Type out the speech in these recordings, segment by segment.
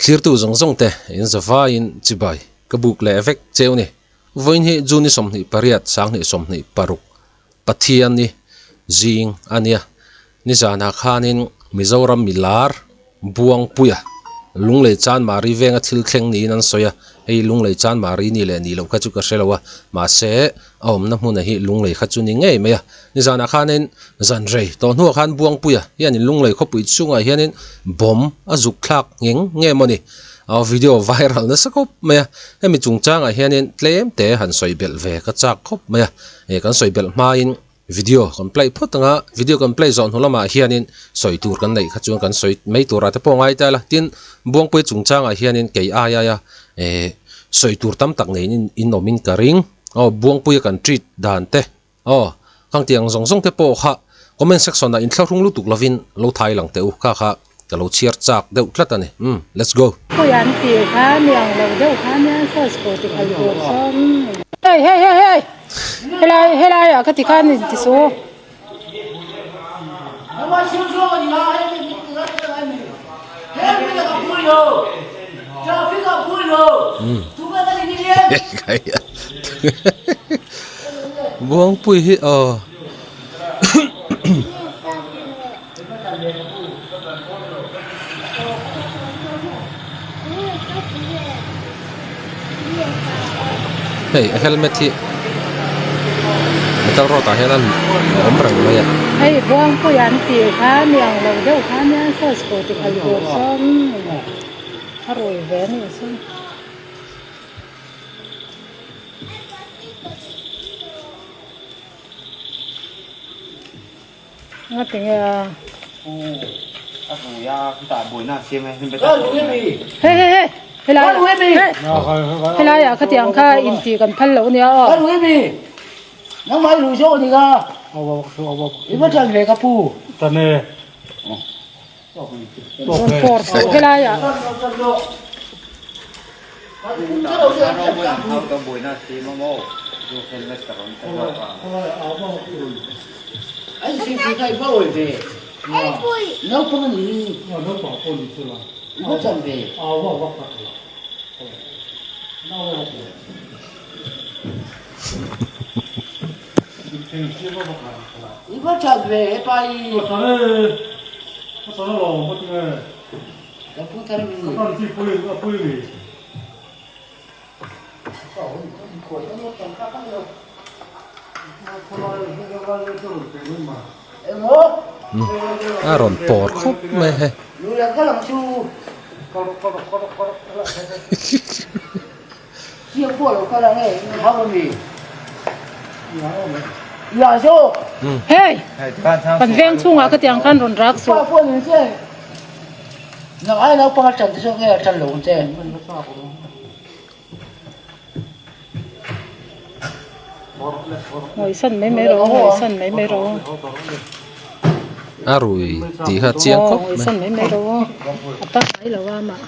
Thlirtu zawng zawng te in zavaiin chibai ka buk leh vek cheu ni. Vawiin hi June ni 28 2026 Pathian ni zing a nia. Nizanah khanin Mizoram milar Buangpuia Lunglei Chanmari venga thil thleng niin an sawi a, hei Lunglei Chanmari ni leh nih loh kha chu ka hre lo a, mahse a awmna hmuna hi Lunglei kha chu ni ngei mai a. Nizanah khanin zan rei tawh hnuah khan Buangpuia hianin Lunglei khawpui chungah hianin bomb a zuk thlak ngheng nge maw ni? A video viral nasa khawp mai a, hemi chungchangah hianin tlem te han sawi belh ve ka chak khawp mai a, kan sawi belh hmain Video kan play phawt ang a, video kan play zawh hnu lamah hianin sawi tur kan neih kha chuan kan sawi mai turah te pawh a ngai ta la. Tin, Buangpuia chungchangah hianin kei ai aia eh sawi tur tam tak neiin in awmin ka ring. Aw Buangpuia kan treat dan te aw khang tiang zawng zawng te pawh kha comment section ah inthlahrung lutuk lovin lo thai lang teh u kha kha ka lo chhiar chak deuh tlat a ni. Umm let's go. Khawi an tih kha mi ang lo deuh kha nia first pawh ti khalh tur chuan. Hey hey hey hey helai helai ah ka ti khan in ti su. Buangpui hi aw. Hei a helmet hi metal rod ah hian a awm reng mai a. Hei Buangpui an tih kha mi ang lo deuh kha nia first pawh ti khalh tur chuan a rui ve a nih chu. Nga ti nge a? Hei hei hei helai hei helai ah khatiang kha intih kan phal lo nia aw. Rawn pawr suh helai ah. A rawn pawr khawp mai hei. Hei kan veng chhungah khatiang khan rawn rak suh. Ngawisan mai mai rawh ngawisan mai mai rawh. A rui tih kha chiang khawp mai. Ngawisan mai mai rawh a pangngai lo a mah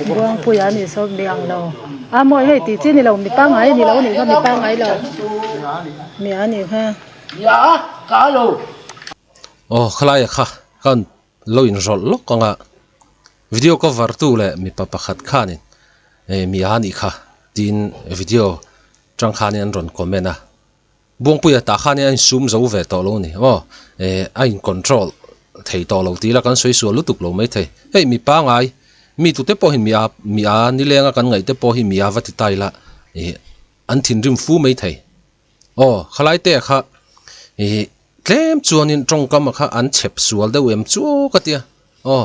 Buangpuia a nih saw mi ang lo a mawi hei tih chi ni lo mi pangngai a ni lo a nih kha mi pangngai lo mi a nih kha. Aw khalaia kha khan lo inrawlh lawk ang a, video cover tu leh mipa pakhat khanin eh mi a nih kha tiin video tang khanin an rawn comment a, Buangpuia tah khanin a insum zo ve tawh lo a ni aw eh a in control thei tawh lo tih ila kan sawi sual lutuk lo maithei, hei mi pangai mi tute pawh hi mi a mi a nilenga kan ngaih te pawh hi mi a va ti ta ila ih an thinrim fu maithei. Aw, khalai te kha ih tlem chuanin tawngkam a kha an chhep sual deuh em chu ka tia. Aw,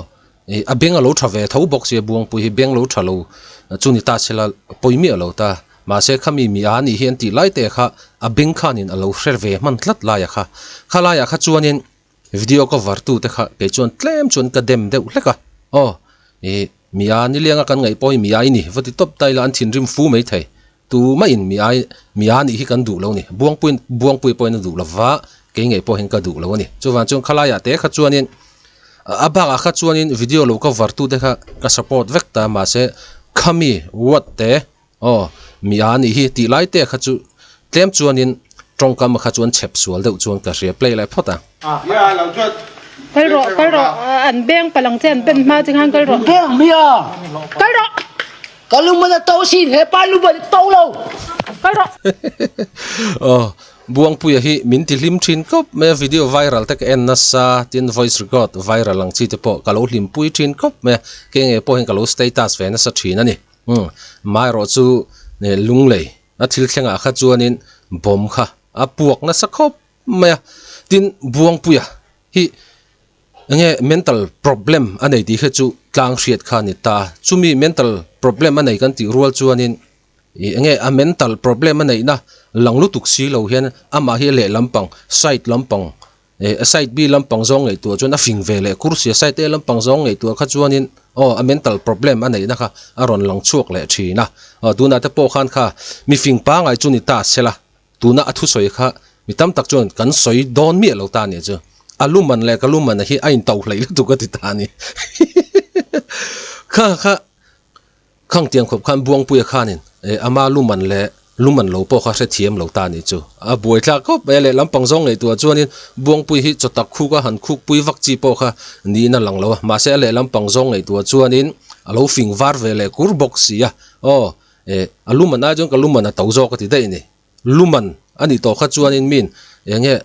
ih a beng a lo tha ve tho bawk sia Buangpui hi beng lo tha lo chu ni ta sela pawi miah lo ta. Mahse khami mi a nih hi an tih lai te kha a beng khanin a lo hre ve hman tlat laia kha. Khalaiah kha chuanin video cover tu te kha kei chuan tlem chuan ka dem deuh hlek a. Aw, ih mi a nilianga kan ngaih pawh hi mi a i ni va ti tawp ta ila an thinrim fu maithei. Tumah in mi ai mi a nih hi kan duh lo a ni. Buangpuiin Buangpui pawhin a duh lo va, kei ngei pawhin ka duh lo a ni. Chuvang chuan khalaiah te kha chuanin a bakah kha chuanin video lo cover tu te kha ka support vek ta mahse khami what te aw mi a nih hi tih lai te kha chu tlem chuanin tawngkam kha chuan chhep sual deuh chuan ka hria play lai phawt a. Ya lo chuan. Kal rawh, kal rawh, an beng palang che an pen hma che khan kal rawh. Beng hmia. Kal rawh. Ka lung a to sin, he pa lung a to lo. Kal rawh. Aw, Buangpuia hi min ti hlim thin khawp mai a, video viral te ka en nasa, tin voice record viral ang chi te pawh ka lo hlimpui thin khawp mai a, kei ngei pawh hian ka lo status ve nasa thin a ni. Umm, maherawh chu lunglei a thil thlengah kha chuanin bomb kha a puak nasa khawp mai a, tin Buangpuia hi enge mental problem a nei tih kha chu tlang hriat kha a ni ta, chumi mental problem a nei kan tih rual chuanin ih enge a mental problem a neihna lang lutuk si lo hian amah hi a leh lampang side lampang ih a side B lampang zawng ngaihtuah chuan a fing ve leh kur si a, side A lampang zawng ngaihtuah kha chuanin aw a mental problem a neihna kha a rawn lang chhuak leh thin a, aw tunah te pawh khan kha mifing pangai chu ni ta sela. Tuna a thusawi kha mi tam tak chuan kan sawi dawn miah lo ta a nih chu. A luman leh ka luman a hi a intoh hleih lutuk a ti ta a ni. Kha kha khang tiang khawp khan Buangpuia khanin ama luman leh luman lo pawh kha hrethiam lo ta a nih chu. A buai thlak khawp mai a lehlam pang zawng ngaihtuah chuanin Buangpui hi chaw tak khuk a han khuk pui vak chi pawh kha niin a lang lo a. Mahse a lehlam pang zawng ngaihtuah chuanin a lo fing var ve leh kur bawk si a. Aw Eh, a luman ai chuan ka luman a to zawk a ti daih a ni. Luman a nih tawh kha chuanin min eng nge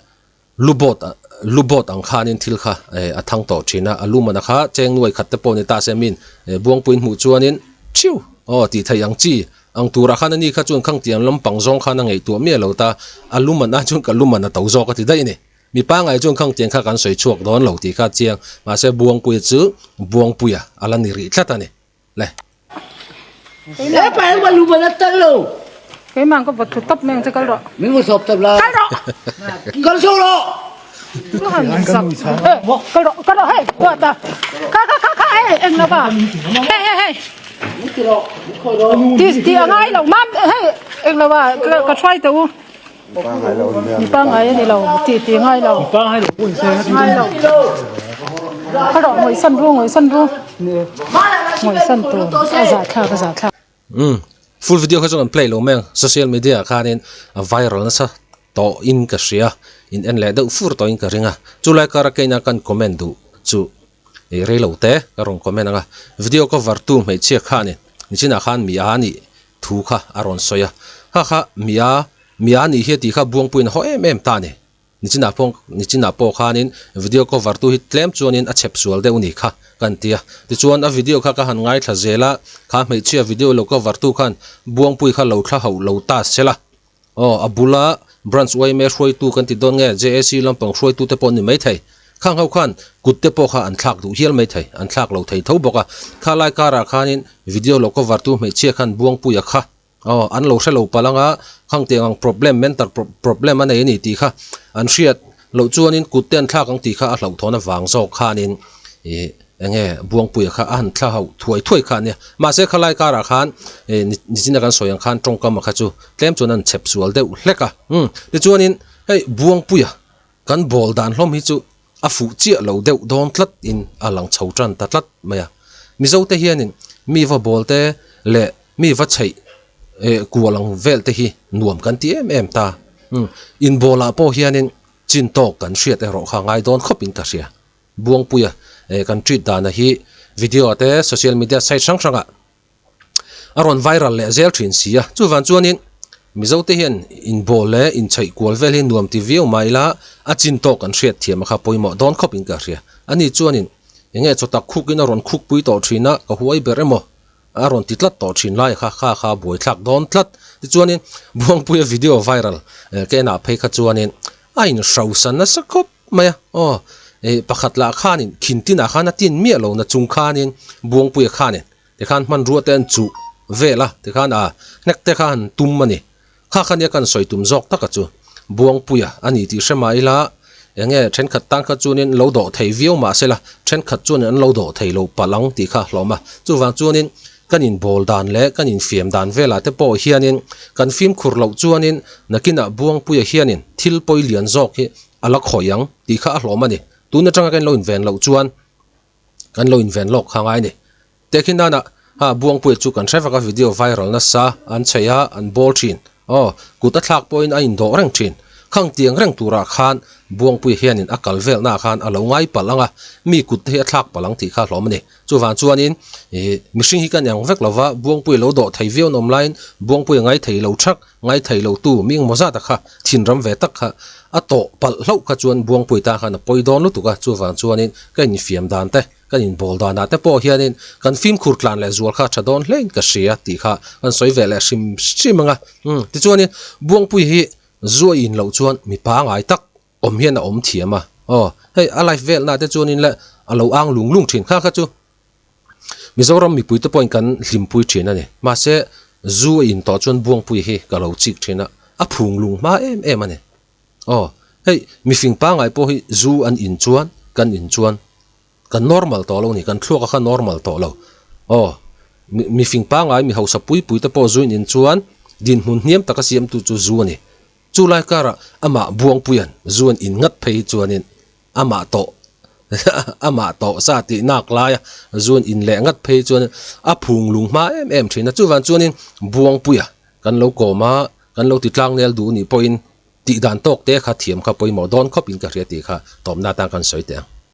lubawt lubawt ang khanin thil kha eh a thang tawh thin a, a luman a kha cheng nuai khat te pawh ni ta se min eh buangpuiin hmuh chuanin thiu aw tih theih ang chi ang turah khan ani kha chuan khang tiang lampang zawng khan a ngaihtuah miah lo ta, a luman ai chuan ka luman a to zawk a ti daih a ni. Mi pangai chuan khang tiang kha kan sawi chhuak dawn lo tih kha a chiang, mahse Buangpuia chu Buangpuia a la ni rih tlat a ni. Le. He pa engmah lu ban a tal lo. Keimah ka vawt thlu tawp mai ang che kal rawh. Min vaw sawp tawp la. Kal rawh. Kal sawk rawh. Ka han sak. Hey, kal rawh, kal rawh, hey, kuat a. Kha kha kha kha, hey, eng lo ba. Hey, hey, hey. Ti ti a ngai lo mam, hey, eng lo ba, ka try teh u. Mi pangai a ni lo, ti ti ngai lo. Ngai lo. Kal rawh, ngawih san ru, ngawih san ru. Ngawih san tur, a zah thlak, a zah thlak. Umm full video kha chu kan play lo mai ang social media ah khanin a viral nasa tawh in ka hria in en leh deuh fur tawh in ka ring a chulai kara keina kan comment duh chu ih rei lo te ka rawn comment ang a video cover tu hmeichhia khanin nichinah khan mi a nih thu kha a rawn sawi a, kha kha mi a, mi a nih hi a tih kha Buangpuiin a haw em em ta a ni. Nichinah pawh, nichinah pawh khanin video cover tu hi tlem chuanin a chhep sual deuh ni kha ka ni a. Tichuan a video kha ka han ngaithla zel a, kha hmeichhia video lo cover tu khan Buangpui kha lo thla hauh lo ta se la. Aw, a bula branch yma hruaitu kan ti dawn nge, JAC lampang hruaitu te pawh an ni maithei. Khang ho khan kut te pawh kha an thlak duh hial maithei, an thlak lo thei tho bawk a. Kha lai karah khanin video lo cover tu hmeichhia khan Buangpuia kha aw an lo hre lo palh anga khang tiang ang problem mental problem a nei a ni tih kha an hriat loh chuanin kut te an thlak ang tih kha a hlauhthawn avang zawk khanin ih enge Buangpuia kha a han thla hauh thuai thuai kha a nia. Mahse khalai karah khan ih nichina kan sawi ang khan tawngkam a kha chu tlem chuan an chhep sual deuh hlek a. Umm tichuanin hei Buangpuia Kan bawl dan hlawm hi chu a fuh chiah lo deuh dawn tlat in a lang chho tan ta tlat mai a. Mizo te hianin mi va bawl te leh mi va chheih eh kual ang vel te hi nuam kan ti em em ta. Umm inbawl ah pawh hianin chin tawk kan hriat erawh kha ngai dawn khawp in ka hria. Buangpuia eh kan treat dana hi video ah te social media site hrang hrang ah a rawn viral leh zel thin si a chuvang chuanin Mizo te hian inbawl leh inchheih kual vel hi nuam ti viau mai ila a chin tawk an hriat thiam a kha pawimawh dawn khawp in ka hria ani chuanin enge chaw tak khuk in a rawn khuk pui tawh thin a ka huai ber emaw a rawn ti tlat tawh thin lai kha kha kha buai thlak dawn tlat tichuanin Buangpuia video viral ka enah phei kha chuanin a inhrosa nasa khawp mai a aw ih pakhat lah khanin khin tinah khan a tin miah lo na chung khanin Buangpuia khanin Tikhan hmanrua te an chuh vel a, tikhan a hnek te kha han tum a ni. Kha kha nia kan sawi tum zawk tak a chu. Buangpuia a ni tih hre mah ila, enge thenkhat tan kha chuanin lo dawh thei viau mah se la, thenkhat chuanin an lo dawh thei lo palh ang tih kha hlawm a. Chuvang chuanin kan inbawl dan leh kan infiam dan velah te pawh hianin kan fimkhur loh chuanin nakinah Buangpuia hianin thil pawi lian zawk hi a la khawih ang tih kha a hlawm a ni. Tun atanga kan lo inven loh chuan kan lo inven lawk kha ngai a ni. Tehkhin nana ha Buangpuia chu kan hre vek a video viral nasa an chheih a an bawl thin aw kut a thlak pawhin a indawh reng thin. Khang tiang reng turah khan Buangpuia hianin a kal velnaah khan a lo ngai palh ang a, mi kut te hi a thlak palh ang tih kha hlawm a ni. Chuvang chuanin ih mihring hi kan eng vek lo va, Buangpuia lo dawh thei viau nawm laiin Buangpuia ngai thei lo thak, ngai thei lo tu mi engmaw zata kha thinram ve tak kha a tawh palh hlauh kha chuan Buangpuia tan khan a pawi dawn lutuk a, chuvang chuanin ka infiam dan te, kan inbawl danah te pawh hianin kan fimkhur tlan leh zual kha tha dawn hlein ka hria tih kha kan sawi ve leh hrim hrim ang a. Umm tichuanin Buangpuia hi zu a in loh chuan mi pangai tak awm hian a awm thiam a, aw hei a life velna te chuanin le a lo ang lung lung thin kha kha chu Mizoram mipui te pawhin kan hlimpui thin a ni. Mahse zu a in tawh chuan Buangpuia hi ka lo chik thin a, a phung lung hma em em a ni. Aw hei mifing pangai pawh hi zu an in chuan kan in chuan Kan normal tawh lo ni, kan thluak a kha normal tawh lo. Aw, mi mifing pangai mi hausa pui pui te pawh zuin in chuan dinhmun hniam taka siamtu chu zu a ni. Chu lai karah amah Buangpuia'n zu an in ngat phei hi chuanin amah tawh amah tawh sa tih nak laia zu an in leh ngat phei hi chuanin a phung lung hma em em thin a. Chuvang chuanin Buangpuia kan lo kawm a, kan lo ti tlangnel duh nih pawhin tih dan tawk te kha thiam kha pawimawh dawn khawpin ka hria tih kha tawpna atan kan sawi teh ang.